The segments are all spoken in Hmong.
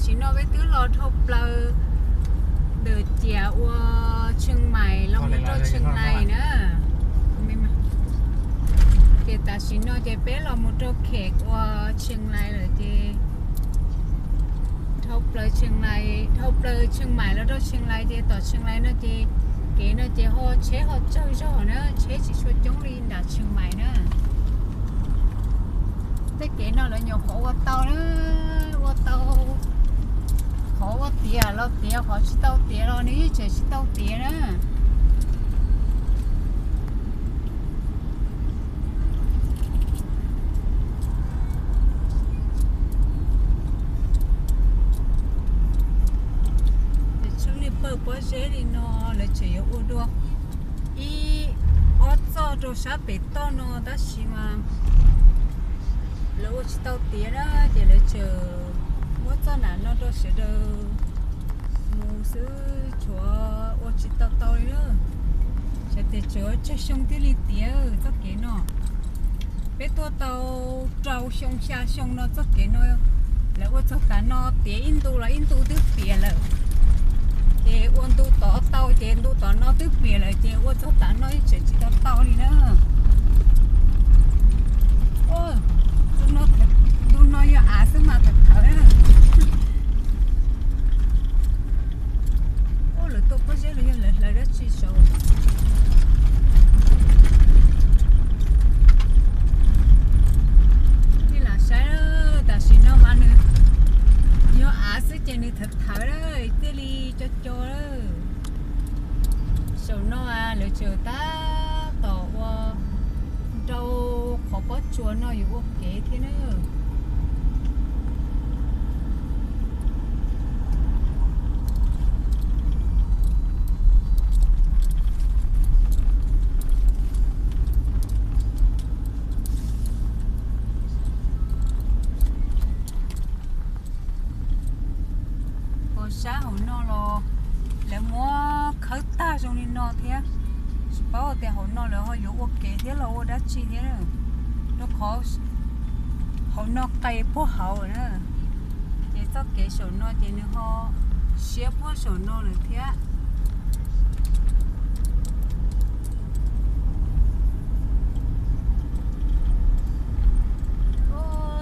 Tam sim no peb twb los dhau plaws ntawm ciam ua Tsheej Maim los mus rau Tsheej Lais na. Ces tam sim no ces peb los mus rau khem ua Tsheej Lais lawm ces dhau plaws Tsheej Lais, dhau plaws Tsheej Maim los rau Tsheej Lais ces tom Tsheej Lais no ces kev no ces ho tsheb ho tsawg zog na, tsheb tsis tshua coob li nram Tsheej Maim na. Tej kev no lawv nyuam qhuav ua tau na, ua tau qhov ua tiav los tiav, qhov tsis tau tiav los nws yeej tseem tsis tau tiav na. Ces tshwj li pawg pob zeb li no lawv tseem yuav ua dua ib ob txoj rau sab pem toj no tab sis mas lawv ua tsis tau tiav na, ces lawv tseem muab txoj nam no rau sawv daws mus xwb, tshuav ua tsis tau tau li na. Xyov tias tseem tsawg xyoo thiaj li tiav txoj kev no. Peb tuaj tau rau xyoo xya xyoo no txoj kev no, lawv ua txog tav no tiav ib ntu los ib ntu twb piam lawm. Ces ua ntu tod tau ces ntu tom no twb piam lawm ces ua txog tav no yeej tseem tsis tau tau li na. Ntu no yog av xwb mas thawv thawv na. Ua lawv tua pob zeb los yog lawv hlawv dab tsi saud. Ib lam saib tam sim no mas nws yog av xwb ces nws thawv thawv lawm thiaj li co co lawm. Saum no lawv tseem tab tom ua rau qhov pob tsuas no yuav ua kev thiab na. Hos sab hauv no los lawv muab khawb tag zoo li no thiab. Tsis paub tias hauv no lawv ho yuav ua kev thiab los ua dab tsi thiab, rau qhov hauv no qes puag hauv na, ces txoj kev saum no ces nws ho siab puag saum no lawm thiab.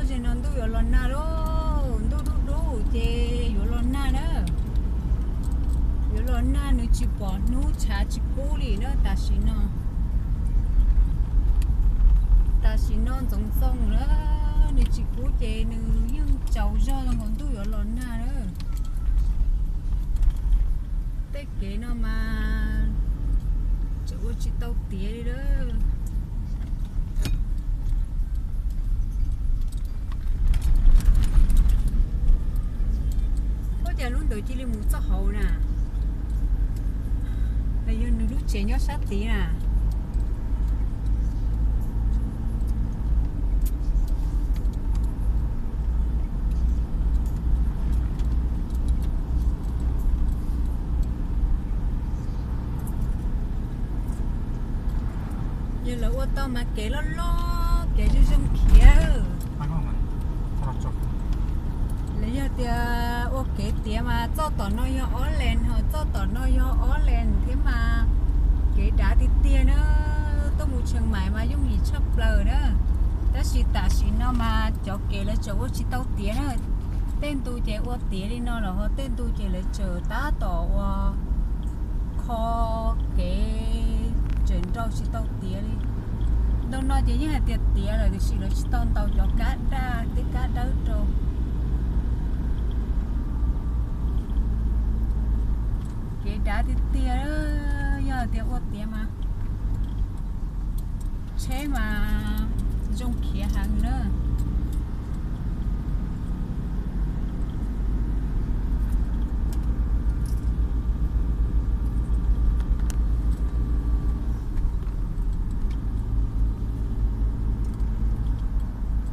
Zaum no ntuj yuav los nag lauj, ntuj dub dub ces yuav los nag na. Yuav los nag, nws tsis pom hnub tshav tsis kub li na tam sim no. Tam sim no ntxoov ntxoo na, nws tsis kub ces nws yeej tsaus zog zoo nkaus ntuj yuav los nag na. Tej kev no mas tseem ua tsis tau tiav li lawm. Ua cas lub ntawd cia li mus txoj hauv na? Los yog nws lub tsev nyob sab tid na? Yog lawv ua tau mas kev loj loj, kev zoo zoo khiav. Lawv yog tias ua kev tiav mas txoj tom no yog ob lees, ho txoj tom no yog ob lees thiab mas kev dav tiag tiag na. Tuaj mus Tsheej Maim mas yooj yim tshaj plaws na. Tab sis tam sim no mas cov kev lawv tseem ua tsis tau tiav na. Tej ntu ces ua tiav li no los ho tej ntu ces lawv tseem tab tom ua kho kev, tseem nrau tsis tau tiav li. Ntau no ces yeej hais tias tiav lawm tiam sis lawv tsis tau ntaus cov kab daj thiab kab dawb rau. Kev dav tiag tiag, yog tias ua tiav mas tsheb mas zoo khiav heev na.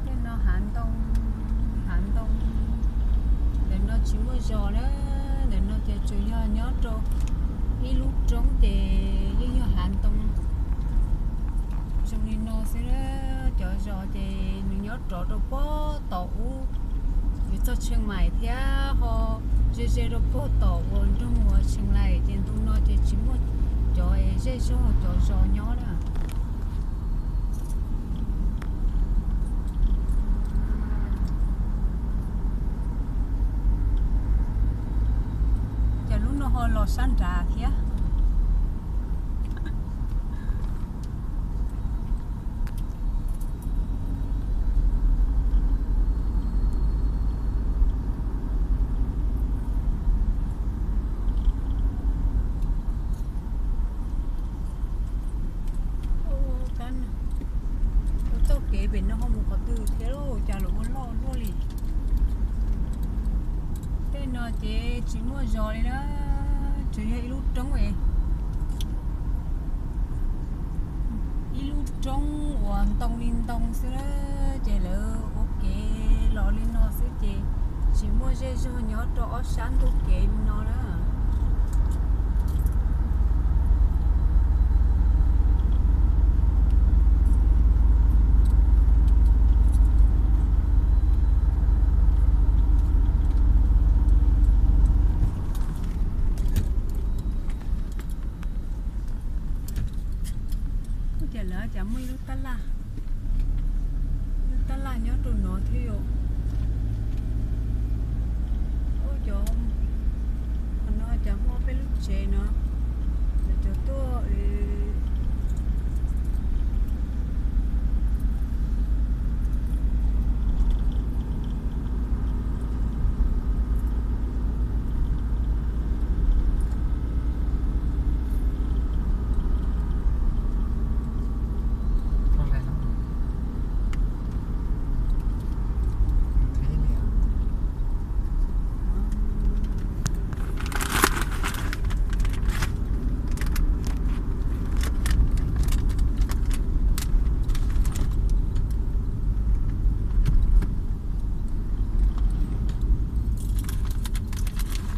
Tej no hav ntoo, hav ntoo. Ntawm no tsis muaj zos na, ntawm no ces tsuas yog nyob rau ib lub roob ces yeej yog hav ntoo zoo li no xwb. Cov zos ces nws nyob rov rau pob tom ub, nws txog Tsheej Maim thiab ho ze ze rau puag tom uas nroog uas Tsheej Laim ces ntu no ces tsis muaj cov zej zog cov zos nyob na. Ces lub no ho los sab nrad thiab. Ua txoj kev pem no ho mus qhov twg thiab lauj, cas los ua loj luaj li. Tej no ces tsis muaj zos li na, tsuas yog ib lub roob, ib lub roob uas ntoo li ntoo xwb na, ces lawv ua kev los li no xwb ces tsis muaj zej zog nyob rau ob sab ntug kev li no na. Ua cas lawv cas muaj ib lub tab laj, lub tab laj nyob rau no thiab yom. Ua cov, qhov no cas muaj peb lub tsev no, lawv cov tuaj.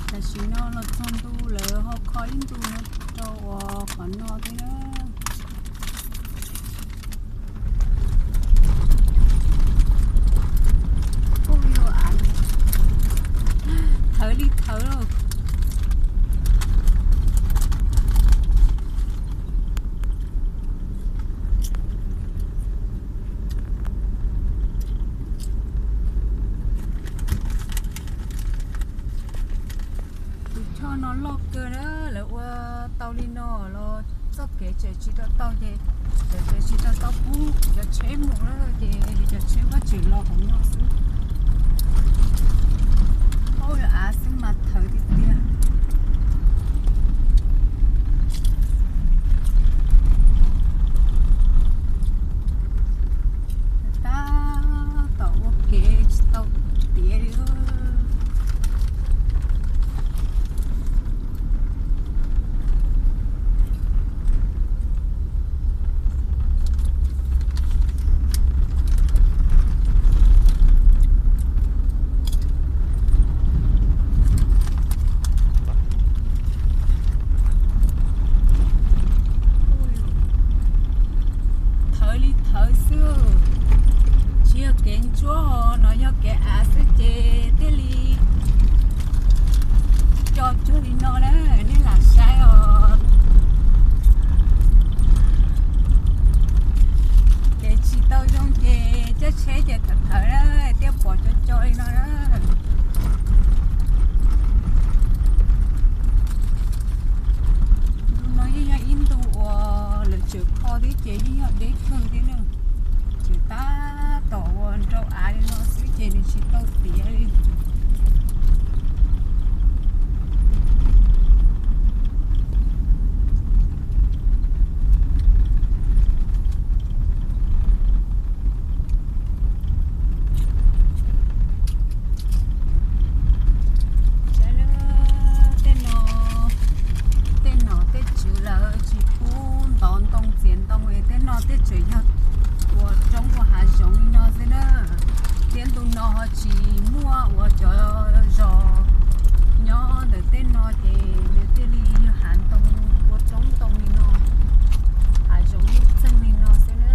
Tam sim no los txog ntu lawv ho kho ib ntu no rau uas qhov no thiab na. Ub, yuav av, thawv li thawv lauj. Tus choj no loj kawg na, lawv ua tau li no los txoj kev tseem tsis tau tau ces lawv tseem tsis tau tau pub cov tsheb mus na, ces cov tsheb muab tseem los hauv no xwb. Ub, av xwb mas thawv tiag tiag. Tab tom ua kev tsis tau tiav li. Thawv li thawv xwb, tsis yog kev ntsuab, no yog kev av xwb ces thiaj li co cuag li no na, nej lam saib os. Kev tsis tau zoo ces coj tsheb ces thawv thawv na, thiaj pom co co li no na. Ntu no yeej yog ib ntu uas lawv tseem kho thiab ces yeej yog deb kawg thiab na. Tseem tab tom uas nrau av li no xwb ces nws tsis tau tiav li. Tej no, tej nom tej tswv lawv tsis pub ntov ntoo txiav ntoo es tej no tej tseem yog ua roob ua hav zoov li no xwb na. Thiab ntu no ho tsis muaj ua cov zos nyob ntawm tej no ces nws thiaj li yog hav ntoo ua roob ntoo li no, hav zoov lub txeeg li no xwb na.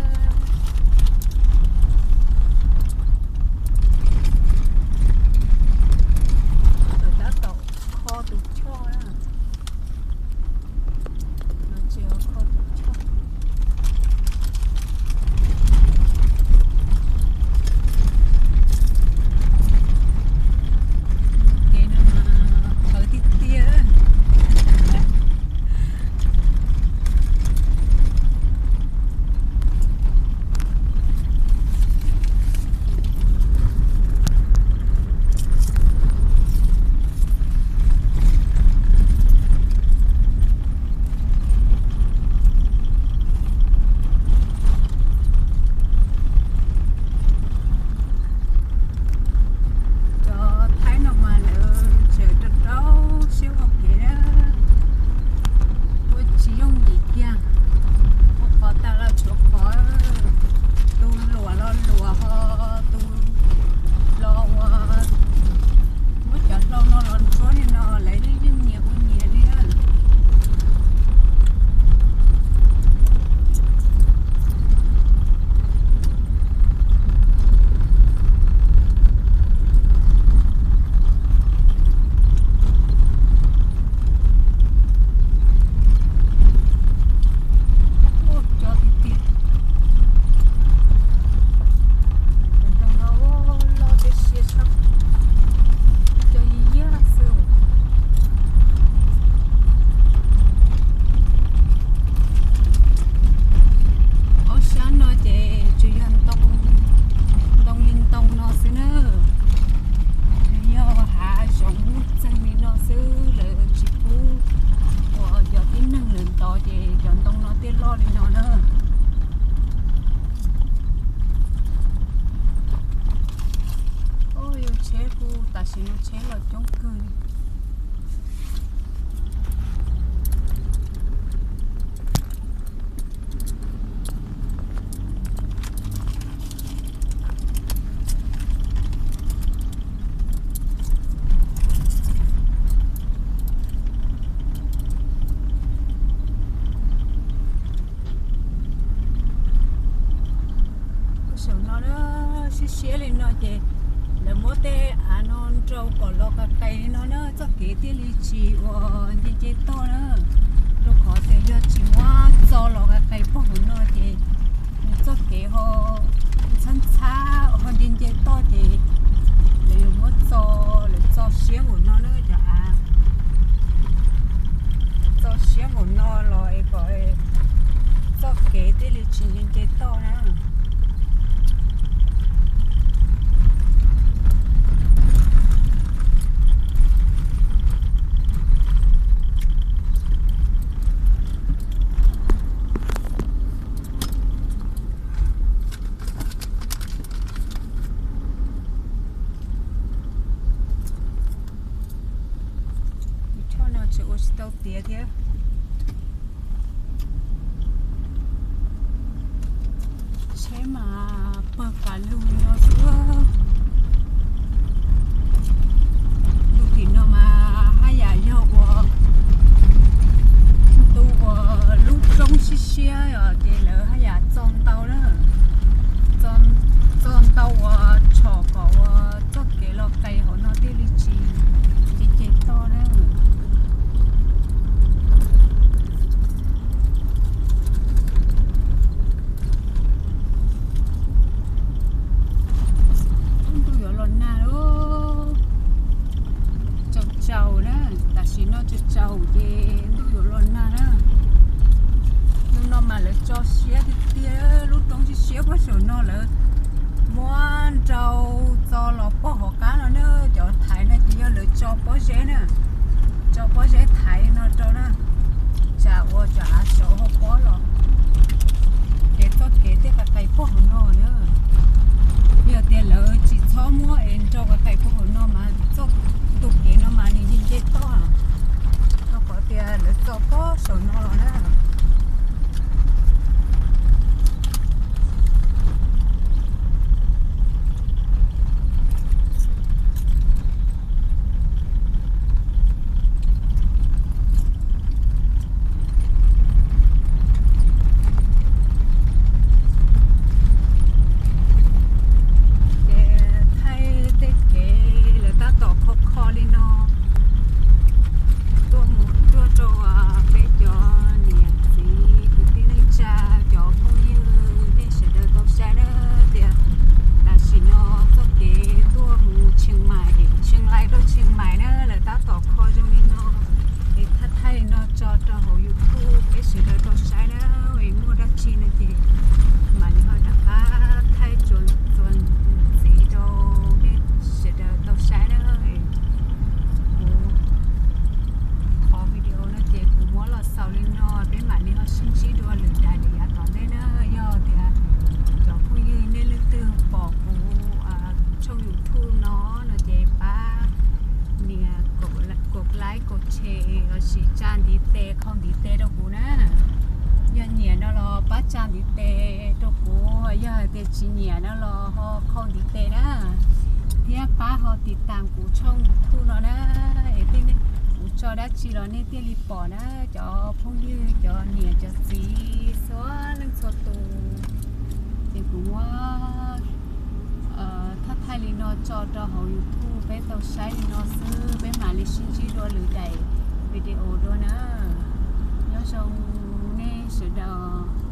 Tam sim no tsheb los coob kawg li. Saum no na, siab siab li no ces lawv muab tej av no nrau kom los qais qais li no na, txoj kev thiaj li tsis ua nce nce toj na. Rau qhov tias yog tsis muab txo los qais qais puag hauv no ces nws txoj kev ho ntxhab ntxhab ho nce nce toj ces lawv yuav muab txo, lawv txo siab hauv no na cov av. Txo siab hauv no los es kom txoj kev thiaj li tsis nce nce toj na. Tus choj no tseem ua tsis tau tiav thiab. Tsheb mas pawg kav lug li no xwb. Lub tim no mas haj yam yog ua ntu ua lub roob siab siab os, ces lawv haj yam txo ntau na. Txo ntau ua tshom kom ua txoj kev los qais hauv no thiaj li tsis nce nce toj na. Ntuj yuav los nag lauj. Tsaus tsaus na, tam sim no tsaus tsaus ces ntuj yuav los nag na. Lub no mas lawv tso siab tiag tiag, lub roob siab siab puag saum no lawv muab nrau txo los puag hauv qab no na. Cov thaiv no ces yog lawv tso pob zeb na, tso pob zeb thaiv no rau na, tsam ua cov av saud hauv pob los ces txoj kev thiaj qais qais puag hauv no na. Yog tias lawv tsis txhob muab es nrau qais qais puag hauv no mas txoj ntu kev no mas nws nce nce toj, rau qhov tias lawv txo pob saum no los na. Ces thaij tej kev lawv tab tom kho kho li no tuaj mus tuaj rau peb cov niam txiv kwv tij neej tsa, cov phooj ywg nej sawv daws tau saib na, tias tam sim no txoj kev tuaj mus Tsheej Maim, Tsheej Laij rau Tsheej Maim na lawv tab tom kho zoo li no. Es thaij thaij li no tso rau hauv YouTube peb sawv daws tau saib na. Es muaj dab tsi no ces mam li ho rov qab thaij txuas ntxiv rau nej sawv daws tau saib na. Kuv qhov video no ces kuv muab los xaus li no, peb mam li ho sib ntsib dua lwm daim lwm yav tom ntej na. Yog tias cov phooj ywg nej leej twg pom kuv tshooj YouTube no no ces pab nias kaum like kaum share lossis tsa ntiv tes, qhau ntiv tes rau kuv na. Yog nyiam no los pab tsa ntiv tes rau kuv, yog hais tias tsis nyiam no los ho qhau ntiv tes na, thiab pab ho tiv tam kuv tshooj YouTube no na. Es kuv tso dab tsi los nej thiaj li pom na, cov phooj ywg, cov niam cov txiv txhua leej txhua tus. Ces kuv muab thaij thaij li no tso rau hauv YouTube peb tau saib li no xwb, peb mam li sib ntsib dua lwm daim video dua na. Nyob zoo nej sawv daws.